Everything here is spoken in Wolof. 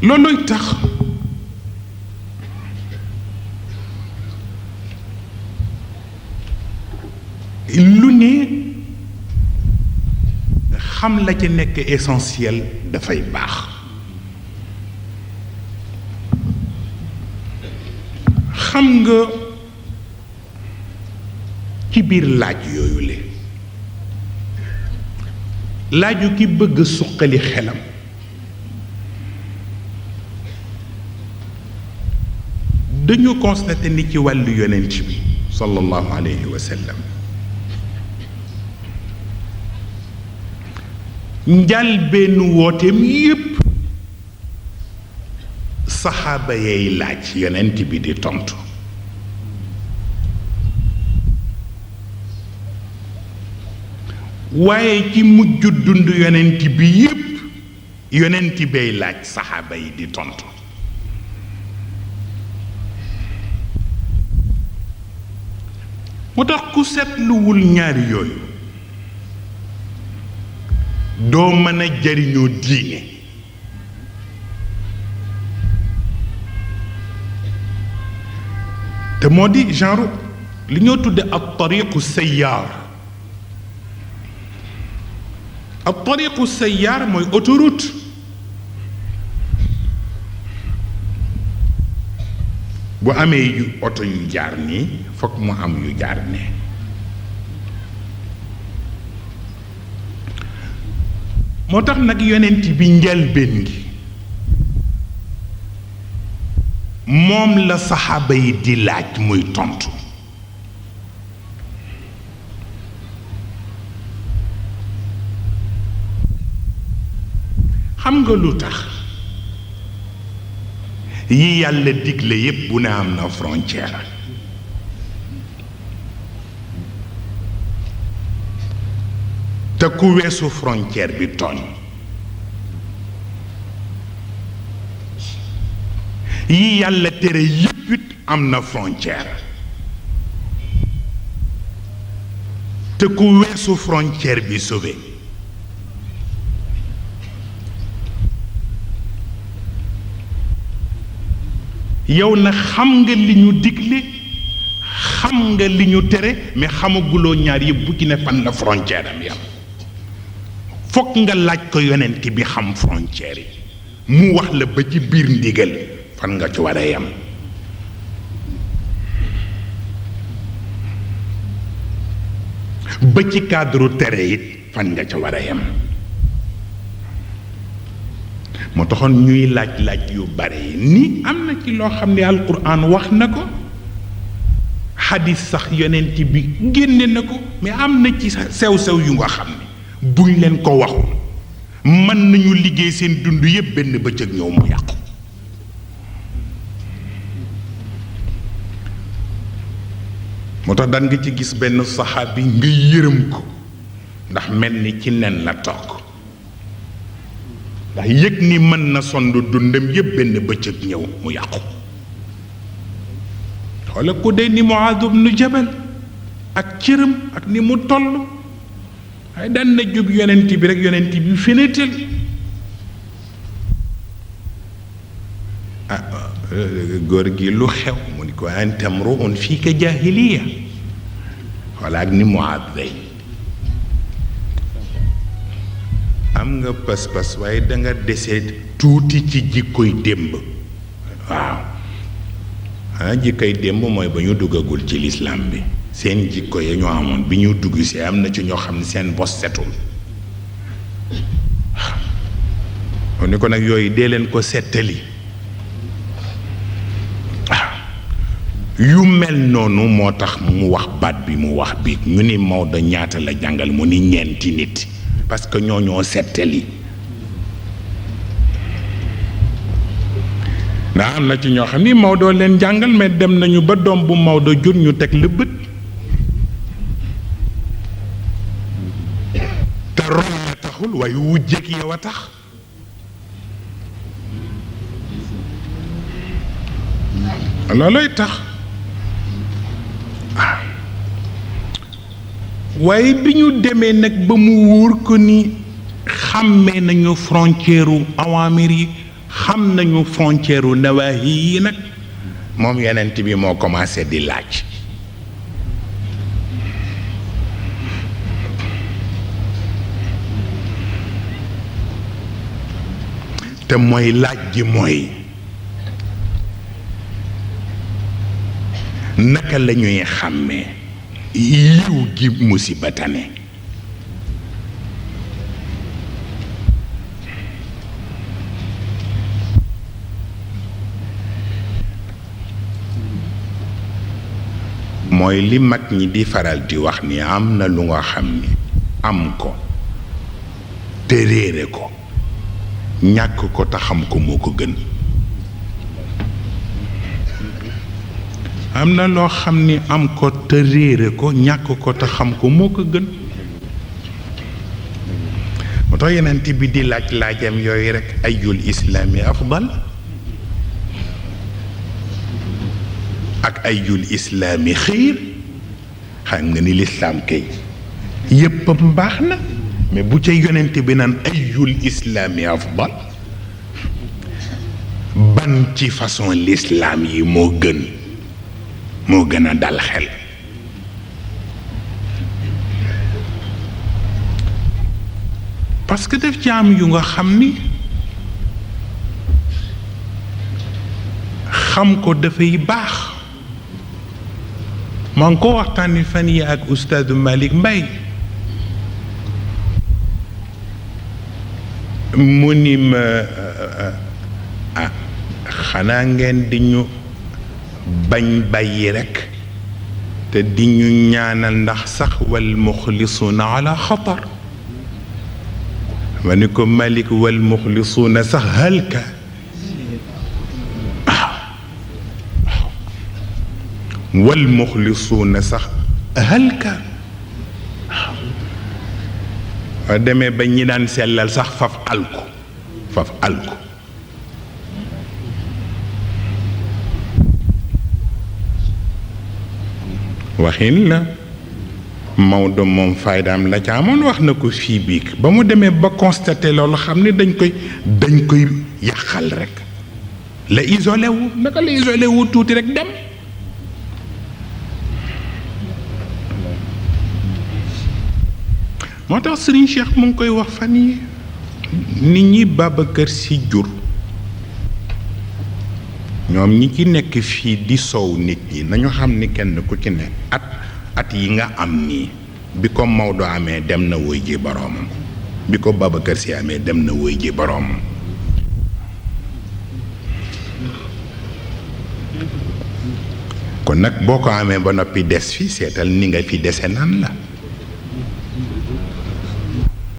looloy tax lu ne xam la ca nekk essentiel dafay baax xam nga ci biir laaj yooyu le laaju ki bëgg suqali xelam dañu constaté ni ci wàllu yonent bi sallallahu alayhi wa sallam njal benn wooteem yépp saxaaba yay laaj yonent bi di tontu waaye ci mujj dund yonent bi yépp yonent bay laaj saxaaba yi di tontu moo tax ku seetluwul ñaari yooyu doo mën a jariñoo diine te moo di genre li ñoo tudde ak tariqu sayyaar ak tariqu sayyaar mooy autoroute bu amee yu oto yu jaar nii fokk mu am yu jaar ne moo tax nag yonent bi njëlbéen gi moom la saxaaba yi di laaj muy tontu xam nga lu tax yi yàlla digle yépp bu ne am na frontière te ku weesu frontière bi tooñ yi yàlla tere yépp it am na frontière te ku weesu frontière bi sauvé yow na xam nga li ñu digle xam nga li ñu tere mais xamaguloo ñaar yëpp bu ci ne fan la frontière am yam fokk nga laaj ko yonent bi xam frontière yi mu wax la ba ci biir ndigal fan nga ci war a yam ba ci cadre tere it fan nga ca war a yam moo taxoon ñuy laaj yu bare yi ni am na ci loo xam ne alquran wax na ko xadis sax yonent bi génne na ko mais am na ci sew-sew yu nga xam ne buñ leen ko waxul mën nañu liggéey seen dund yépp benn bëccëg ñëw mu yàqu moo tax daan nga ci gis benn saxaabi nga yërëm ko ndax mel ni ci nen la toog ndax yëg ni mën na sond dundam yépp benn bëccëg ñëw mu yàqu xoola ku dee ni Muaaz ibnu Jabal ak cëram ak ni mu toll waaye daan na jub yonent bi rek yonent bi fénétal góor gi lu xew mu ni ko anta mru'un fiika jaahiliya xoola ak ni Muaaz day am nga pas-pas waaye danga dese tuuti ci jikkoy démb waaw jikkoy démb mooy ba ñu duggagul ci lislaam bi seen jikko ya ñoo amoon bi ñu dugg si am na ci ñoo xam ne seen bos setul waaw ni ko nag yooyu dee leen ko settali waaw yu mel noonu moo tax mu wax baat bi mu wax bi ñu ni Maodo ñaata la jàngal mu ni ñeenti nit parce que ñoo settali ndax am na ci ñoo xam ni Maodo leen jàngal mais dem nañu ba doom bu Maodo jur ñu teg la bët te roy la taxul waaye wujjeek yow a tax loolooy tax waaye bi ñu demee nag ba mu wóor ko ni xàmmee nañu frontière u awaamir yi xam nañu frontière u nawaahi yi nag moom yonent bi moo commencé di laaj te mooy laaj gi mooy naka la ñuy xàmmee yiw gi musiba tane mooy li mag ñi di faral di wax ni am na lu nga xam ni am ko te réere ko ñàkk ko te xam ko moo ko gën am na loo xam ni am ko te réere ko ñàkk ko te xam ko moo ko gën moo tax yenent bi di laaj laajam yooyu rekk ayul islaami afdal ak ayul islaami xiir xam nga ni lislaam kay yéppam baax na mais bu ca yonent bi naan ayul islaami afdal ban ci façon lislaam yi moo gën a dal xel parce que daf ci am yu nga xam ni xam ko dafay baax maa ngi ko waxtaani fan yi ak ustaadu Malick Mbaye mu ni ma xanaa ngeen di ñu bañ bàyyi rekk te di ñu ñaanal ndax sax wal muxlisuuna ala xatar ma ni ko Malick wal muxlisuuna sax halka wal muxlisuuna sax halka waaw demee ba ñi daan sellal sax faf alku waxin la Maodo moom faydaam la ca amoon wax na ko fii biig ba mu demee ba constaté loolu xam ne dañ koy yàqal rekk la isolé wu naka la isolé wu tuuti rekk dem moo tax Serigne Cheikh mu ngi koy wax fan yi nit ñi Babacar Sy jur ñoom ñi ci nekk fii di soow nit ñi nañu xam ni kenn ku ci ne at yi nga am nii bi ko Maodo amee dem na woy ji boroomam bi ko Babacar Sy amee dem na woy ji boroomam kon nag boo ko amee ba noppi des fi seetal ni nga fi dese nan la